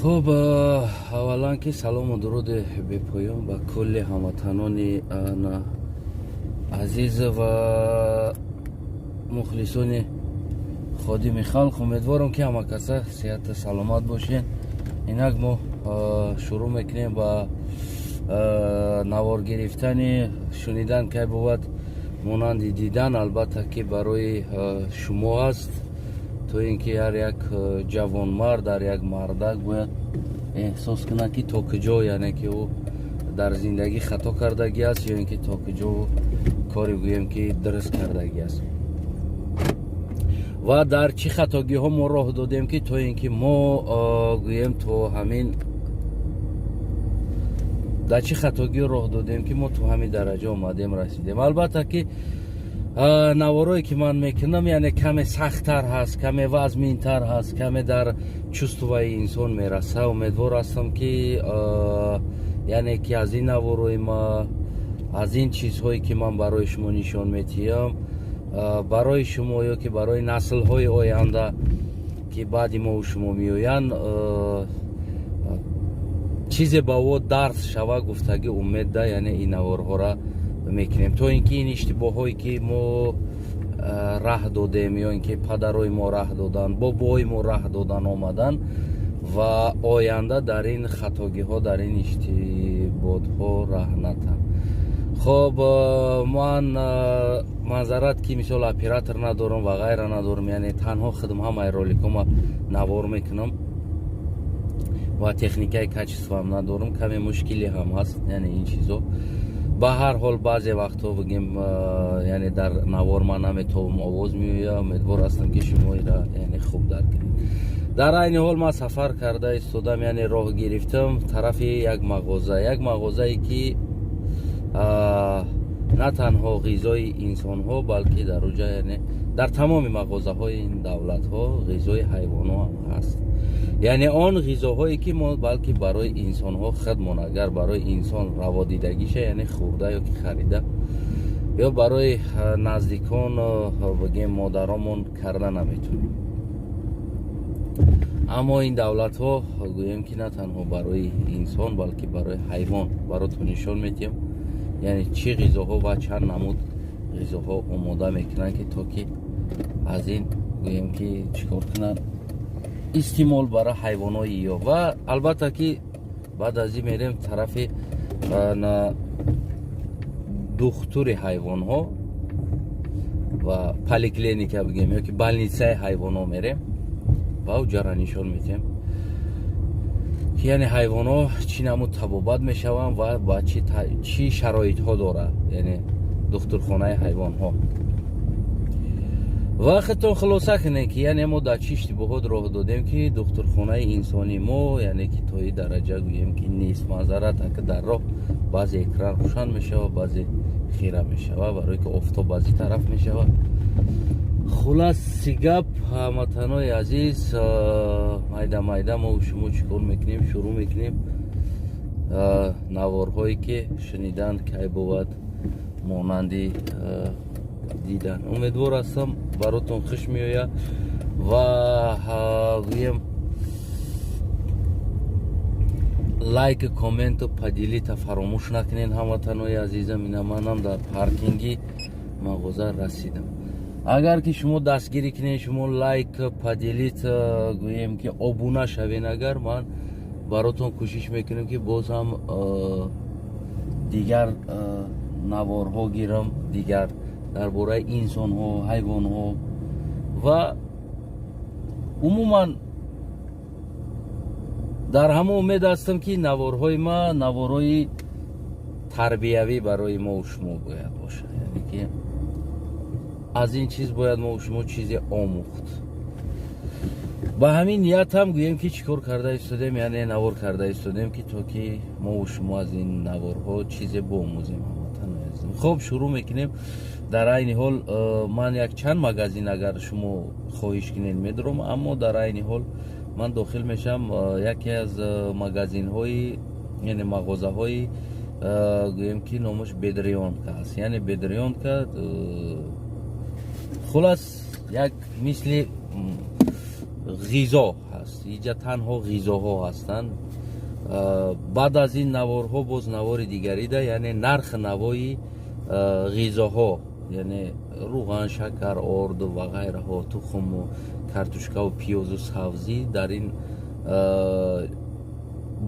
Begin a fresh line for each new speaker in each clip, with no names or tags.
Хуб, аввалан ки салому дуруди бепоён ба кулли ҳамватанони азиз ва мухлисони ходими халқ. Умедворам, ки ҳама каса сеҳату саломат бошед. Инак мо шурӯъ мекунем ба навор гирифтани. Шунидан кай бувад монанди дидан, албатта ки барои шумо аст, то ин ки ҳар як ҷавонмард, ҳар як мардак бояд эҳсос кунад, ки то куҷо, яъне ки ӯ дар зиндагӣ хато кардагӣ аст ё ин ки то куҷо ӯ кори, гӯем ки, дуруст кардагӣ аст ва дар чӣ хатогиҳо мо роҳ додем, ки то ин ки мо, гӯем, то ҳамин дар чӣ хатогиҳо роҳ додем, ки мо то ҳамин дараҷа омадем, расидем. Албатта ки наворое ки ман мекунам, яъне каме сахттар ҳаст, каме вазминтар ҳаст, каме дар чувствои инсон мераса. Умедвор ҳастам, ки яъне ки аз ин наворои ма, аз ин чизҳое ки ман барои шумо нишон метиҳам, барои шумо ё ки барои наслҳои оянда, ки баъди мову шумо меоянд, чизе ба о дарс шава гуфтагӣ умед да, яъне ин наворҳоро мекунем, то ин ки ин иштибоҳое ки мо раҳ додем ё ин ки падарои мо раҳ доданд, бобои мо раҳ додан омаданд ва оянда дар ин хатогиҳо, дар ин иштиботҳо раҳ натанд. Хоб, ман манзарат ки мисол оператор надорам ва ғайра надорам, яъне танҳо худам ҳамаи роликҳома навор мекунам ва техникаи качествоам надорам, каме мушкилӣ ҳам ҳаст, яъне ин чизо. Ба ҳар ҳол, баъзе вақтҳо, бигем, яъне дар навор ман наметавонам, овоз меояд. Умедвор ҳастам, ки шумо ира, яъне, хуб дарк кунед. Дар айни ҳол ман сафар карда истодам, яъне роҳ гирифтам тарафи як мағоза, як мағозае ки на танҳо ғизои инсонҳо, балки дар уҷа, яъне дар тамоми мағозаҳои ин давлатҳо ғизои ҳайвонҳо ҳам ҳаст, яъне он ғизоҳое ки мо балки барои инсонҳо худмон, агар барои инсон раводидагиша, яъне хӯрда ё ки харида ё барои наздикон, бигем, модаромон карда наметонем. Аммо ин давлатҳо, гӯем ки, на танҳо барои инсон, балки барои ҳайвон. Баротон нишон медиҳем, яъне чӣ ғизоҳо ва чанд намуд ғизоҳо омода мекунанд, ки то ки аз ин, гӯем ки, чӣ кор кунанд, истеъмол барои ҳайвонои ё. Ва албатта ки баъд аз ин мерем тарафи духтури ҳайвонҳо ва поликлиника, бигем, ё ки больницаи ҳайвонҳо мерем ва уҷара нишон медиҳем, ки яъне ҳайвонҳо чӣ намуд табобат мешаванд ва ба чӣ шароитҳо дорад, яъне духтурхонаи ҳайвонҳо. Ва худтон хулоса кунед, ки яъне мо дар чӣ иштибоҳот роҳ додем, ки духтурхонаи инсонии мо, яъне ки то и дараҷа, гӯем ки, нест. Маъзарат, ака, дар роҳ баъзе экран рӯшан мешавад, баъзе хира мешавад, барое ки офтоб баъзи тараф мешавад. Хулоси гап, ҳамватанои азиз, майда майда мо шумо чӣ кор мекунем? Шурӯъ мекунем наворҳое ки шунидан кай бувад монанди дидан. Умедвор ҳастам, баротон хуш меояд ва, гӯем, лайк, комменту поделиться фаромӯш накунед, ҳамватанои азизам. Ина манам дар паркинги мағоза расидам. Агар ки шумо дастгирӣ кунед, шумо лайк, поделиться, гӯем ки, обуна шавед, агар ман баротон кӯшиш мекунем, ки боз ҳам дигар наворҳо гирам, дигар дар бораи инсонҳо, ҳайвонҳо ва умуман. Дар ҳама умед ҳастам, ки наворҳои ма наворҳои тарбиявӣ барои мову шумо бояд бошад, яъне ки аз ин чиз бояд мову шумо чизе омӯхт. Ба ҳамин ният ҳам, гӯем ки, чӣ кор карда истодем, яъне навор карда истодем, ки то ки мову шумо аз ин наворҳо чизе боомӯзем, ҳамватанои азизам. Хуб, шурӯъ мекунем. Дар айни ҳол ман як чанд магазин, агар шумо хоҳиш кунед, медорам, аммо дар айни ҳол ман дохил мешавам яке аз магазинҳои, яъне мағозаҳои, гӯем ки, номаш Бедрёнка аст. Яъне Бедрёнка, хулас, як мисли ғизо ҳаст. аст. Иҷа танҳо ғизоҳо ҳастанд. Баъд аз ин наворҳо боз навори дигарида, яъне нархи навои ғизоҳо, яъне рӯған, шакар, орду ва ғайраҳо, тухму картошкаву пиёзу сабзӣ, дар ин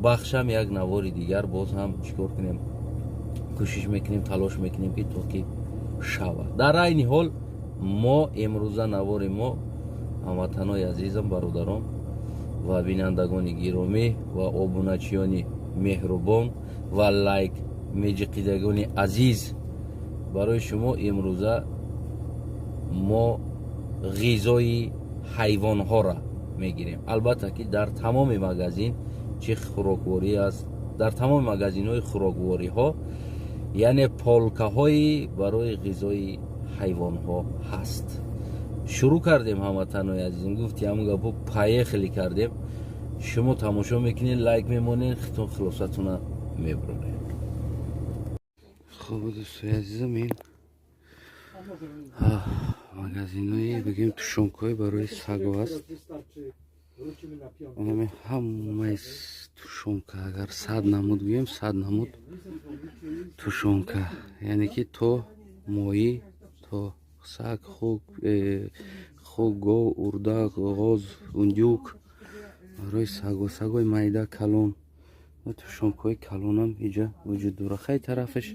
бахшам як навори дигар боз ҳам чӣ кор кунем, кӯшиш мекунем, талош мекунем, ки то ки шавад. Дар айни ҳол мо имрӯза навори мо, ҳамватанои азизам, бародарон ва бинандагони гиромӣ ва обуначиёни меҳрубон ва лайк меҷиқидагони азиз, барои шумо имрӯза мо ғизои ҳайвонҳоро мегирем. Албатта, ки дар тамоми магазин чӣ хӯрокворӣ аст, дар тамоми магазинҳои хӯроквориҳо, яъне полкаҳои барои ғизои ҳайвонҳо ҳаст. Шурӯъ кардем, ҳамватанои азизм, гуфти ҳамн гапо, поехали кардем. Шумо тамошо мекунед, лайк мемонед, хитон хулосатона мебуроред. Хуб, дӯстои азизам, ин магазинои, бигем, тушёнкаҳои барои саго аст. Инами ҳамаи тушёнка, агар 100 намуд гӯем, 100 намуд тушёнка, яъне ки то моҳӣ, то саг, хук, хук, гов, урдак, ғоз, индюк, барои саго, сагои майда, калон ва тушёнкаҳои калонам иҷа вуҷуд дорад. Хай, тарафаш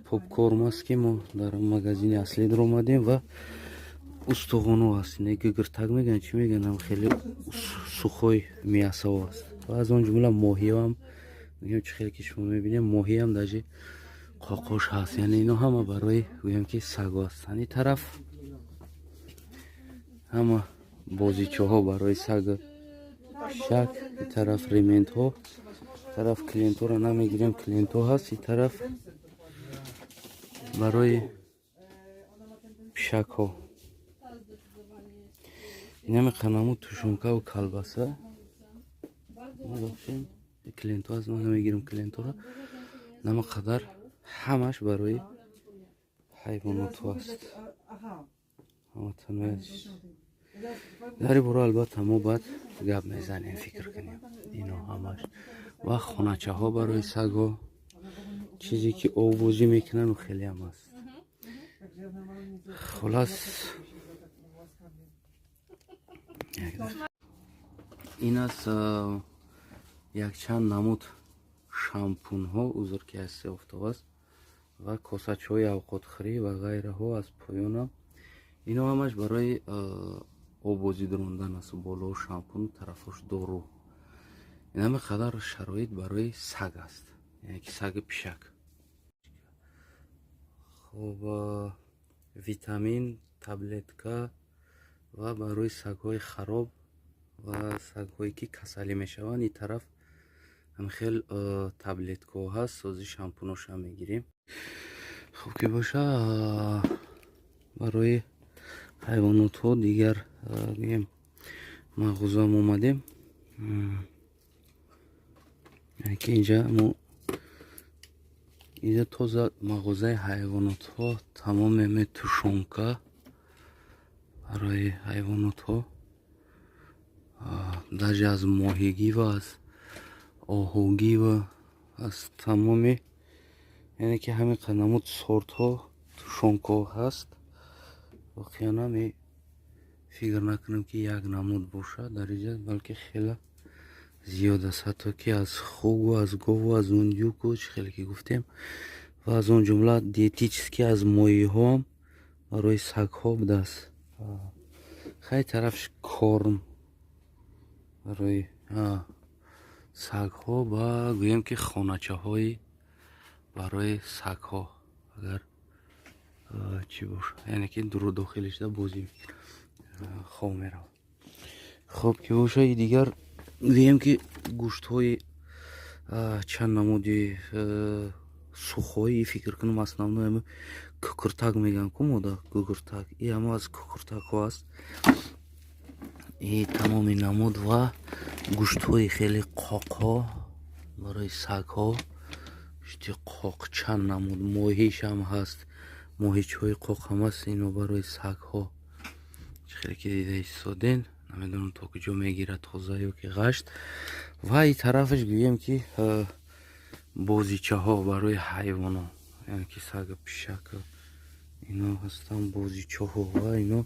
попкорн аст, ки мо дар магазини аслӣ даромадем, ва устухоно аст, не, гугиртак мегӯянд, чӣ мегӯянд, хеле сухой мясо аст ва аз он ҷумла моҳиам, мегӯям, чӣ хеле ки шумо мебинем, моҳиам даже қоқош ҳаст. Яъне ино ҳама барои, гӯям, ки саго ҳастанд. Ин тараф ҳама бозичаҳо барои саг, пишак, ин тараф рементҳо, тараф клиентҳоро намегирем, клиентҳо ҳаст. Ин тараф барои пишакҳо инами қанаму тушёнкаву колбаса. Клиентҳо аст, ма намегирем клиентҳоро. Нама қадар ҳамаш барои ҳайвонотҳо аст. Ҳамватанои азиз, дар ин бора албатта мо баъд гап мезанем, фикр кунем. Ино ҳамаш ва хоначаҳо барои сагҳо, чизе ки овозӣ мекунану хелеам аст. Хулас, ин аст якчанд намуд шампунҳо, узр ки аз офтоб аст, ва косачаҳои авқотхӯрӣ ва ғайраҳо. Аз поёнам ино ҳамаш барои обозӣ дурондан аст, боло шампун, тарафош дору. Инаме қадар шароит барои саг аст, яъне ки саги пишак. Хуб, витамин, таблетка ва барои сагҳои хароб ва сагҳое ки касалӣ мешаванд, ин тараф ҳамхел таблеткаҳо ҳаст. Сози шампуношам мегирем. Хуб, ки боша, барои ҳайвонотҳо дигар, гӯем, мағозаам омадем, ки инҷа мо инҷа тоза мағозаи ҳайвонотҳо, тамоми тушёнка барои ҳайвонотҳо, даже аз моҳигӣ ва аз оҳугӣ ва аз тамоми, яъне ки ҳамин намуд сортҳо тушёнкаҳо ҳаст. Воқеан ҳам фикр накунам, ки як намуд бошад дар инҷа, балки хеле зиёд аст, ҳатто ки аз хугу аз гову аз индюку, чӣ хеле ки гуфтем, ва аз он ҷумла диетический аз моҳиҳоам барои сагҳо будааст. Хай, тарафш корм барои сагҳо ва, гӯем, ки хоначаҳои барои сагҳо, агар чӣ бошад, яъне ки дуру дохили шуда бозӣ хоб меравад. Хуб, ки боша, и дигар, гӯем, ки гӯштҳои чанд намуди сухои, фикр кунам, основной кукуртак мегӯянд ку мода, кукуртак, и ҳама аз кукуртакҳо аст. И тамоми намуд ва гӯштҳои хеле қоқҳо барои сагҳо, гӯшти қоқ чанд намуд, моҳишам ҳаст, моҳичҳои қоқ ҳам аст. Ино барои сагҳо, чӣ хеле ки дида истоден. Намедонам, то куҷо мегирад, тоза ё ки ғашт. Ва и тарафаш, гӯем ки, бозичаҳо барои ҳайвоно, яъне ки сага, пишака, ино ҳастанд бозичаҳо. Ва ино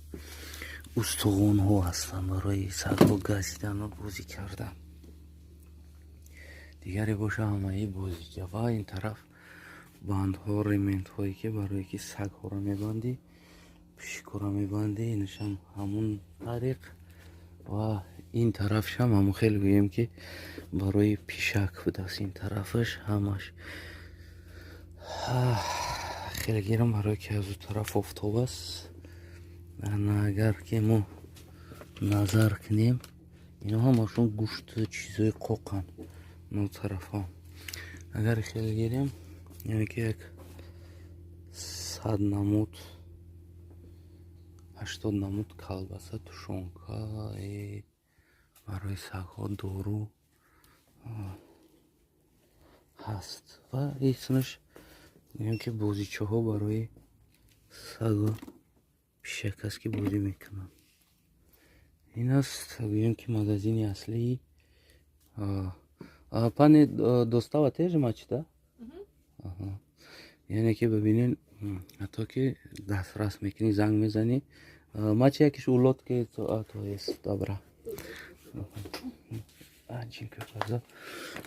устухонҳо ҳастанд барои сагҳо газидану бозӣ кардан. Дигаре боша, ҳамаи бозича. Ва ин тараф бандҳо, ремень ҳое, ки барое ки сагҳоро мебандӣ, пишикҳоро мебандӣ, инашам ҳамун тариқ. Ва ин тарафшам ҳамун хел, гӯем ки, барои пишак будааст. Ин тарафаш ҳамаш хеле гирам, барое ки аз ӯ тараф офтоб аст. Агар ки мо назар кунем, ино ҳамашон гӯшту чизои қоқанд. Но тарафҳо агар хеле гирем, яъне ки 100 намуд, 80 намуд колбаса, тушёнка барои сагҳо, дору ҳаст. Ва исмаш, мегӯям ки, бозичаҳо барои сагу пишак аст, ки бозӣ мекунанд. Ин аст, гӯем ки, магазини аслии. Пани, dostава теже мачида, яъне ки бибинен, ҳатто ки дастрас мекунӣ, занг мезанӣ. Macie jakieś ulotki? To, a to jest, dobra. A, dziękuję bardzo.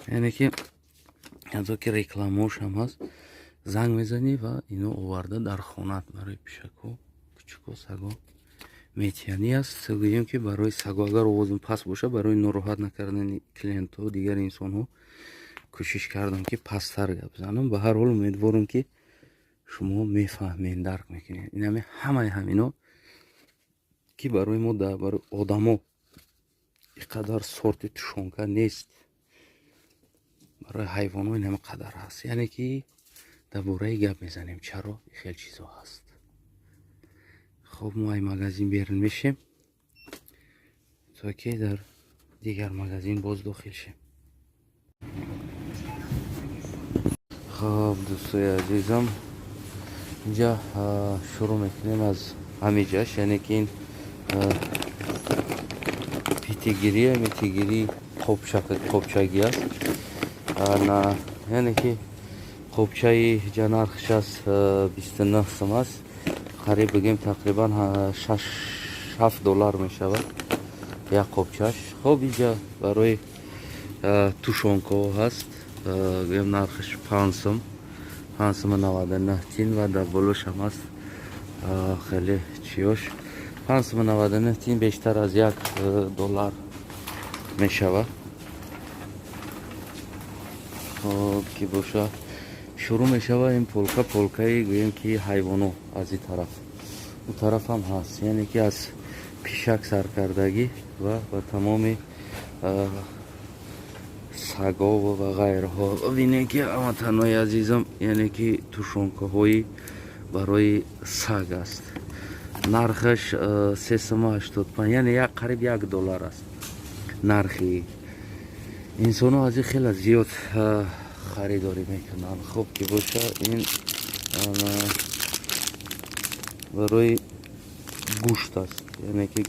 Яъне ки ҳатто ки рекламошам ҳаст, занг мезанӣ ва ино оварда дар хонат барои пишако, кучуко, саго метиҳанд. Аст, гӯем ки, барои саго. Агар овозм паст боша, барои нороҳат накардани клиентҳо, дигар инсонҳо кӯшиш кардам, ки пасттар гап занам. Ба ҳар ҳол, умедворам, ки шумо мефаҳмед, дарк мекунед. Инами ҳамаи ҳамино, ки барои мо, барои одамо ин қадар сорти тушёнка нест, барои ҳайвонҳо ин ҳама қадар ҳаст. Яъне ки дар бораи гап мезанем, чаро хел чизо ҳаст. Хоб, мо ай магазин берун мешем, то ки дар дигар магазин боз дохил шем. Хоб, дӯстои азизам, инҷа шурӯъ мекунем аз ҳамиҷаш, яъне ки ин Pedigree, Pedigree қопчагӣ аст, яъне ки қопчаи ҷа нархш аст 29 сум аст, қариб бигем, тақрибан 6-7 доллар мешавад як қопчаш. Хоб, инҷа барои тушёнкаҳо ҳаст, гӯем, нархаш 5 сум, 5 суму 99 тин. Ва дар болошам ҳаст хеле чиёш, 5 суму 99 тин, бештар аз 1 доллар мешавад. Хоб ки боша, шурӯъ мешава ин полка, полкаи, гӯем ки, ҳайвоно. Аз ин тараф, ӯ тарафам ҳаст, яъне ки аз пишак саркардагӣ ва ба тамоми сагову ва ғайраҳо. Бинем ки, ҳамватанои азизам, яъне ки тушёнкаҳои барои саг аст. Нархаш 3 суму 85, яъне қариб 1 доллар аст нархи. Инсонҳо аз ин хеле зиёд харидорӣ мекунанд. Хуб ки боша, ин барои гӯшт аст, яъне ки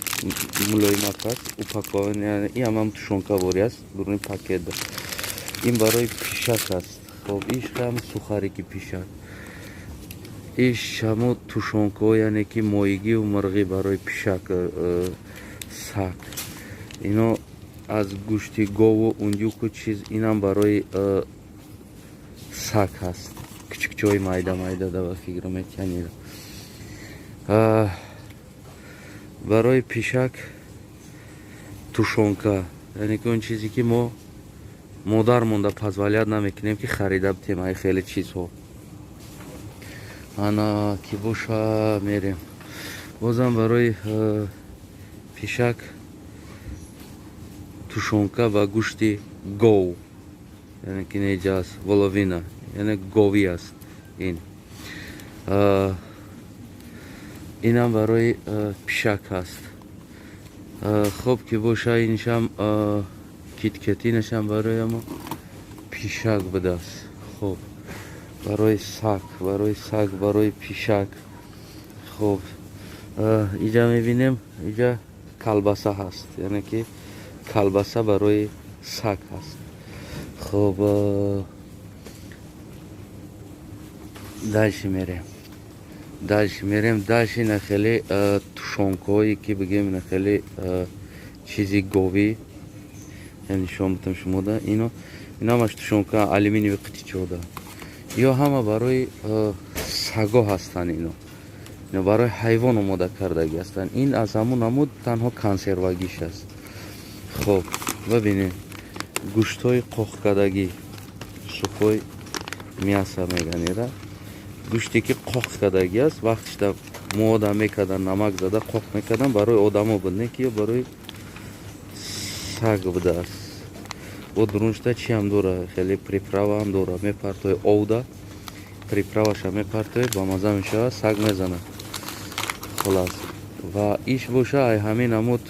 мулоимак аст, упакован. Ин ҳамам тушёнкаворӣ аст, буруни пакет. Ин барои пишак аст. Хоб, иш ҳам сухарики пишак, иш ҳамо тушёнкаҳо, яъне ки моҳигию мурғӣ барои пишак, саг. Ино аз гӯшти гову индюку чиз, инам барои саг ҳаст, кучукчои майда майда да ба фикр метиҳанд. Барои пишак тушёнка, яъне ки он чизе ки мо модар монда позволять намекунем, ки харида битем ай хеле чизҳо. Ана ки боша, мерем бозам барои пишак тушёнка ва гӯшти гов, яъне ки неҷа аст, воловина, яъне говӣ аст ин. Инам барои пишак ҳаст. Хоб ки боша, иншам Киткат, инашам барои ҳамо пишак будааст. Хоб, барои саг, барои саг, барои пишак. Хоб, иҷа мебинем, иҷа Колбаса ҳаст, яъне ки колбаса барои саг ҳаст. Хуб, дальше мерем, дальше мерем, дальше ина хеле тушонкаҳое ки бигем, ина хеле чизи говӣ нишон бутам шумода. Ино инамаш тушонка алюминиеви қитичода, ё ҳама барои саго ҳастанд. Ино барои ҳайвон омода кардагӣ ҳастанд. Ин аз ҳамун намуд, танҳо консервагиш аст. Хоб, бибинед, гӯштҳои қоқкардагӣ, сухой мясо меган ира, гӯште ки қоқ кардагӣ аст. Вақтишда муода мекардан, намак зада қоқ мекардан, барои одамо буд, не ки ё барои саг будааст. Бо дуруншда чи ҳам дора, хеле приправа ҳам дора, мепартои овда, приправаша мепартои, ба маза мешавад, саг мезанад. Хулас, ва иш боша ай ҳамин намуд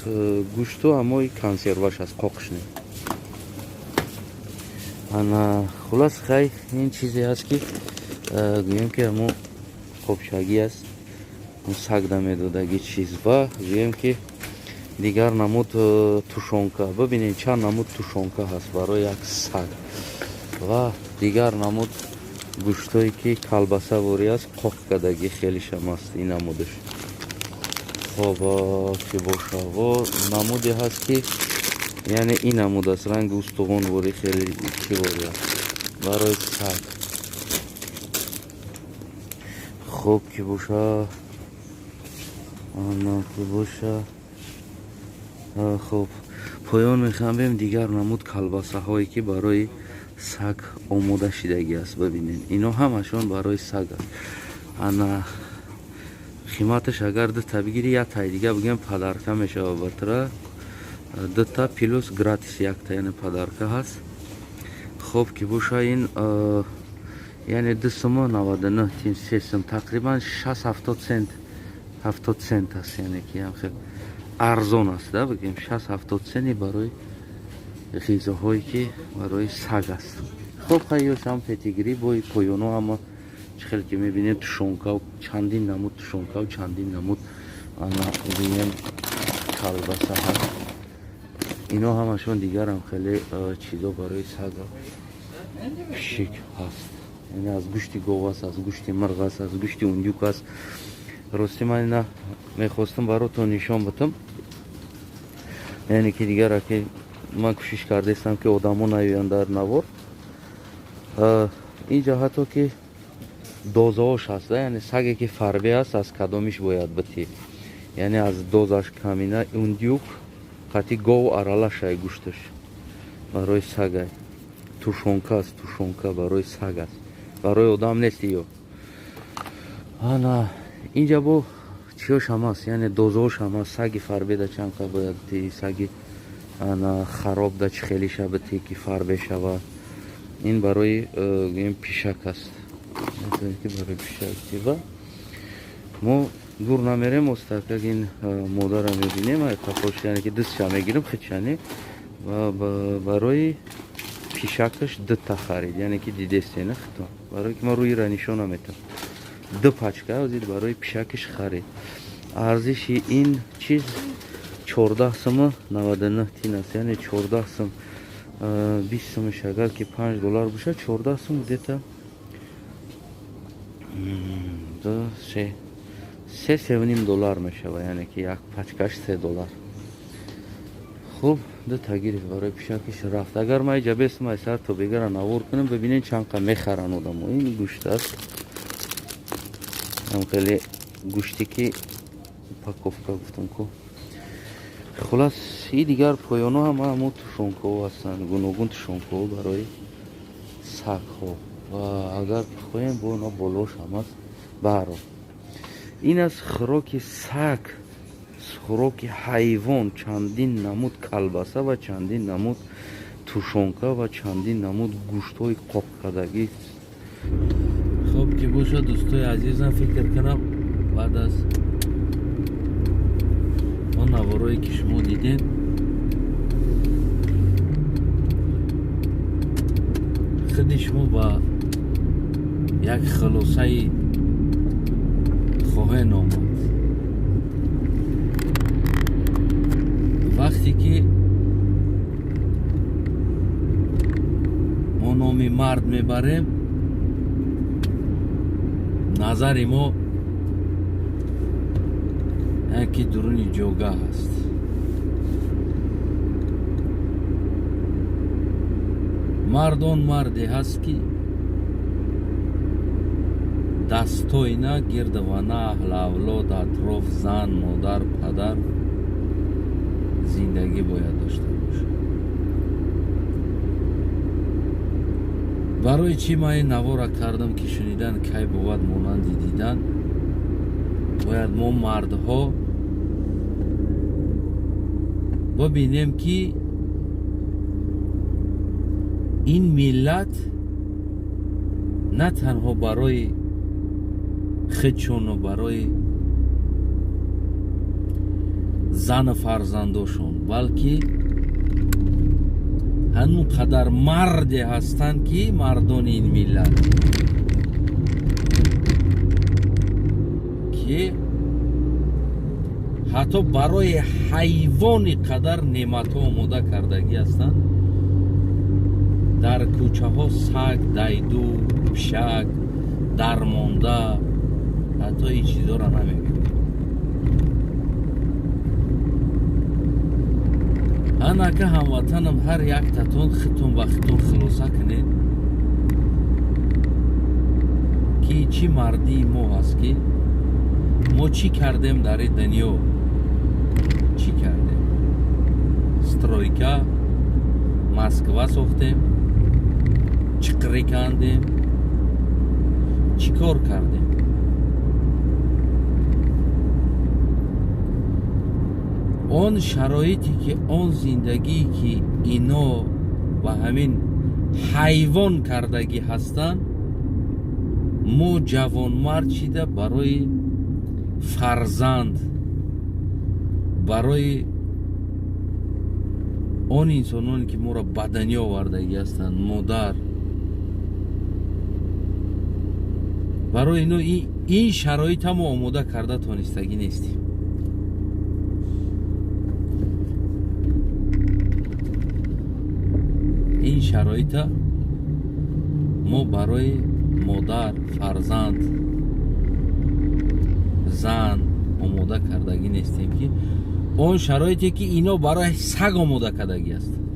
гӯшту, аммо консерваш аст, қоқш не. Ана, хулас, хай, ин чизе ҳаст ки гӯем ки ҳамо қобшагӣ аст, сагда медодагӣ чиз. Ва гӯем ки дигар намуд тушонка, бибинед, чанд намуд тушонка ҳаст барои як саг. Ва дигар намуд гӯштҳое ки колбаса ворӣ аст, қоқ кардагӣ, хелишам аст ин намудаш. Хоб, ки боша, во намуде ҳаст ки яъне ин намуд аст, ранги устухонворӣ, хеле чӣ ворӣ аст барои саг. Хоб, ки боша, ана, ки боша. Хоб, поён мехоҳам, дигар намуд колбасаҳое ки барои саг омода шидагӣ аст. Бибинед, ино ҳамашон барои саг аст. Ана, қиматаш агар дута бигирӣ, як тай дига бигем подарка мешавад ба тура, дута плюс гратис якта, яъне подарка ҳаст. Хоб, ки боша, ин яъне 2 суму 99 тин, 3 сум, тақрибан 60-70 цент, 70 цент аст, яъне ки ҳам хел арзон аст да, бигем 60-70 центи барои ғизоҳое ки барои саг аст. Хоб, хайёшам Педигри бои поёно ҳама чӣ хеле ки мебинем, тушонкау, чандин намуд тушонкау, чандин намуд, ана, гӯем, колбаса ҳаст. Ино ҳамашон дигарам хеле чизо барои сага, пишик ҳаст, яъне аз гӯшти гов аст, аз гӯшти мирғ аст, аз гӯшти индюк аст. Рости, ман ина мехостам баротон нишон бутам, яъне ки дигар ки ман кӯшиш кардаистам ки одамо наёянд дар навор. Инҷа ҳатто ки дозаош ҳаст, яъне саге ки фарбе аст, аз кадомиш бояд битӣ, яъне аз дозаш камина. Индюк қати гов аралашай гӯшташ, барои сагай. Тушонка аст, тушонка барои саг аст, барои одам нест ё. Ана, инҷа бо чиёш ҳам аст, яъне дозаош ҳам аст. Саги фарбеда чанд қа бояд битӣ, саги, ана, харобда чӣ хелиша битӣ ки фарбе шава. Ин барои гӯем пишак аст, ки барои пишак. Ва мо дур намерем, остакак ин модара мебинем, қафош, яъне ки дастша мегирем хичани, ва барои пишакаш дута харид, яъне ки дидестена хито, барои ки ман рӯира нишон наметам. Ду пачка озид барои пишакаш харид. Арзиши ин чиз 14 суму 99 тин аст, яъне 14 сум, 20 сумаш агар ки 5 доллар бошад, 14 сум где-то ду, се, се, 3,5 доллар мешавад, яъне ки як пачкаш 3 доллар. Хуб, дута гирифт барои пишакиш, рафт. Агар ман иҷа бестам, ай сар то бегара навор кунем, бибинед чанд қа мехаранд одамо. Ин гӯшт аст, ам хеле гӯште ки упаковка гуфтам ку. Хулас, и дигар поёно ҳама ҳамо тушонкаҳо ҳастанд, гуногун тушонкаҳо барои сагҳо. Ва агар бихоҳем, бо оно болош ҳам аст. Баҳрҳол, ин аст хӯроки саг, хӯроки ҳайвон, чандин намуд колбаса ва чандин намуд тушонка ва чандин намуд гӯштҳои қоқкардагӣ. Хуб, ки бошад, дӯстои азизам, фикр кунам, баъд аз он наворое ки шумо дидед, худи шумо ба як хулосаи хоҳед омад. Вақте ки мо номи мард мебарем, назари мо яке дуруни ҷогаҳ аст. Мард он марде ҳаст, ки дастойна гирдвана аҳл авлод, атроф, зан, модар, падар зиндагӣ бояд дошта бошад. Барои чӣ ман ин навора кардам, ки шунидан кай бувад монанди дидан? Бояд мо мардҳо бибинем, ки ин миллат на танҳо барои худшону барои зану фарзандошон, балки ҳанун қадар марде ҳастанд, ки мардони ин миллат, ки ҳатто барои ҳайвони қадар неъматҳо омода кардагӣ ҳастанд. Дар кӯчаҳо саг, дайду, пишак дармонда, ҳатто ин чизоро намебинем. Анака, ҳамватанам, ҳар яктатон хитон ба хитон хулоса кунед, ки чӣ мардии мо ҳаст, ки мо чӣ кардем дар ин дунё, чӣ кардем? Стройка Москва сохтем, чиқрӣ кандем, чӣ кор кардем? Он шароите ки, он зиндагие ки ино ба ҳамин ҳайвон кардагӣ ҳастанд, мо ҷавонмард шида барои фарзанд, барои он инсононе ки моро ба дунё овардагӣ ҳастанд, модар, барои ино ин шароита мо омода карда тонистагӣ нестем. Ин шароита мо барои модар, фарзанд, зан омода кардагӣ нестем, ки он шароите ки ино барои саг омода кардагӣ ҳастанд.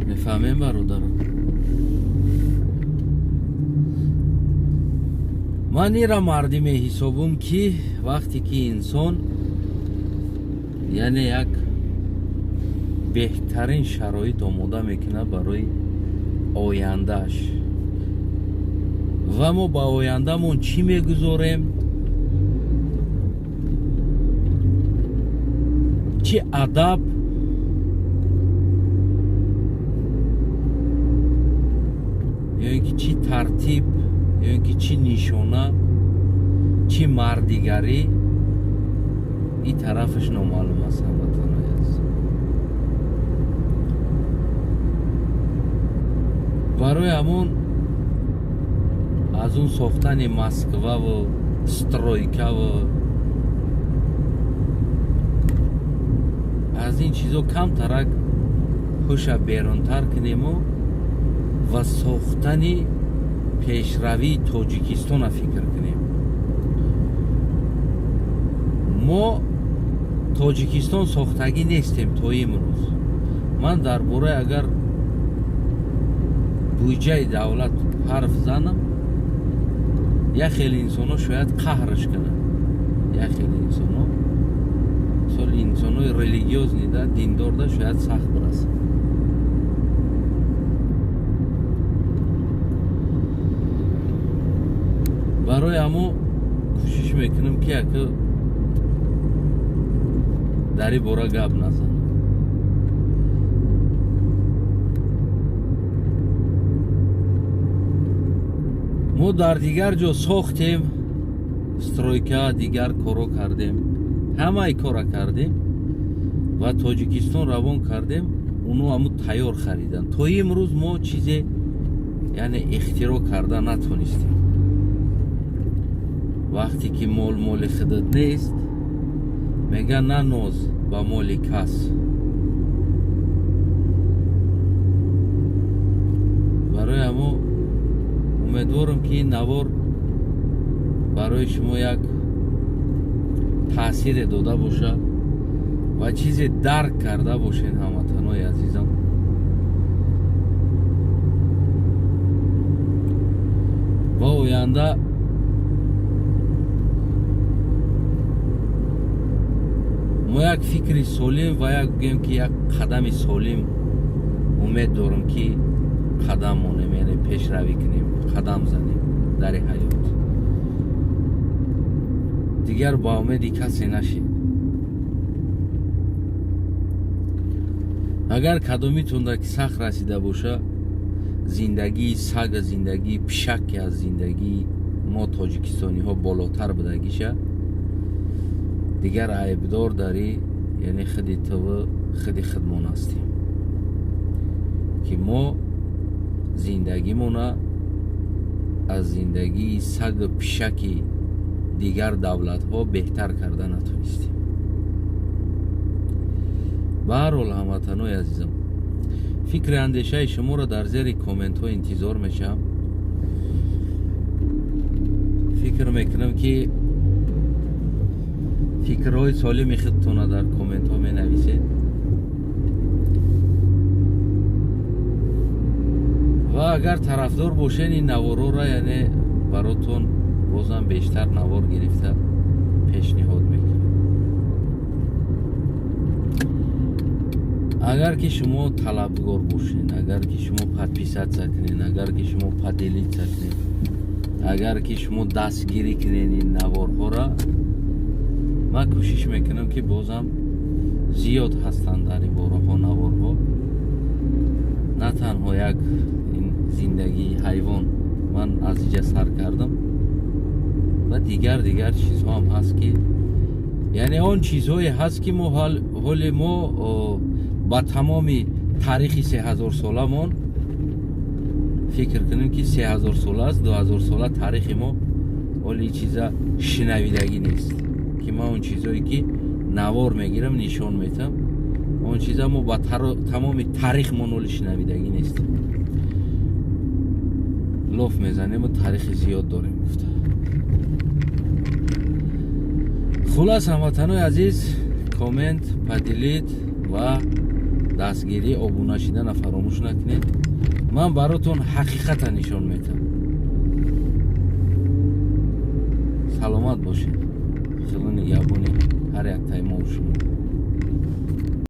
Мефаҳмем, бародарон? Ман ира мардӣ меҳисобум, ки вақте ки инсон, яъне, як беҳтарин шароит омода мекунад барои ояндааш. Ва мо ба ояндамон чӣ мегузорем? Чӣ адаб, ё ин ки чӣ тартиб, ё ин ки чӣ нишона, чӣ мардигарӣ, ин тарафаш номаълум аст, ҳамватанои азиз. Барои ҳамон аз он сохтани Москваву стройкаву аз ин чизо камтарак ҳуша берунтар кунему ва сохтани пешравии Тоҷикистона фикр кунем. Мо Тоҷикистон сохтагӣ нестем то имрӯз. Ман дар бораи агар буҷаи давлат ҳарф занам, як хеле инсонҳо шояд қаҳраш кунанд. Як хеле инсонҳо, мисол, инсонҳои религиозный да, диндорда шояд сахт бирасад. Барои ҳамо кӯшиш мекунам, ки яка дар ин бора гап назанам. Мо дар дигар ҷо сохтем стройка, дигар коро кардем, ҳамаи кора кардем ва Тоҷикистон равон кардем. Уно ҳамун тайёр харидан. То имрӯз мо чизе Яъне ихтироъ карда натонистем. Вақте ки мол моли худат нест, мега наноз ба моли кас. Барои ҳамо умедворам, ки ин навор барои шумо як таъсире дода бошад ва чизе дарк карда бошед, ҳамватанои азизам. Ва оянда мо як фикри солим ва як гӯем, ки як қадами солим, умед дорам, ки қадам монем, яъне пешравӣ кунем, қадам занем дари ҳаёт. Дигар ба умеди касе нашед. Агар кадомитонда ки сахт расида боша зиндагии сага, зиндагии пишак, ки аз зиндагии мо тоҷикистониҳо болотар будагиша, дигар айбдор дари яъне худи тв, худи худмон ҳастем, ки мо зиндагимона аз зиндагии сагу пишаки дигар давлатҳо беҳтар карда натонистем. Ба ҳар ҳол, ҳамватанои азизам, фикри андешаи шуморо дар зери комментҳо интизор мешавам. Фикр мекунам, ки фикрҳои солими худтонро дар комментҳо менависед ва агар тарафдор бошед, ин наворҳоро яъне баротон бозам бештар навор гирифта пешниҳод мекунам. Агар ки шумо талабгор бошед, агар ки шумо подписаться кунед, агар ки шумо поделиться кунед, агар ки шумо дастгирӣ кунед ин наворҳоро, ман кӯшиш мекунам, ки бозам зиёд ҳастанд дар ин бораҳо наворҳо. На танҳо як ин зиндагии ҳайвон ман аз иҷа сар кардам ва дигар чизҳо ҳам ҳаст, ки яъне он чизҳое ҳаст, ки мо ҳоли мо ба тамоми таърихи 3000-соламон фикр кунем, ки 3000 сола аст, 2000 сола таърихи мо, ҳоли ин чиза шинавидагӣ нест, ки ман он чизое ки навор мегирам, нишон метам, он чиза мо ба тамоми таърихмон ҳоли шинавидагӣ нестем. Лоф мезанему таърихи зиёд дорем гуфта. Хулас, ҳамватанои азиз, коммент, поделить ва дастгирӣ, обуна шидана фаромӯш накунед. Ман баротон ҳақиқата нишон метам. Саломат бошед. Хело нигаҳбони ҳар яктаи мо шумо.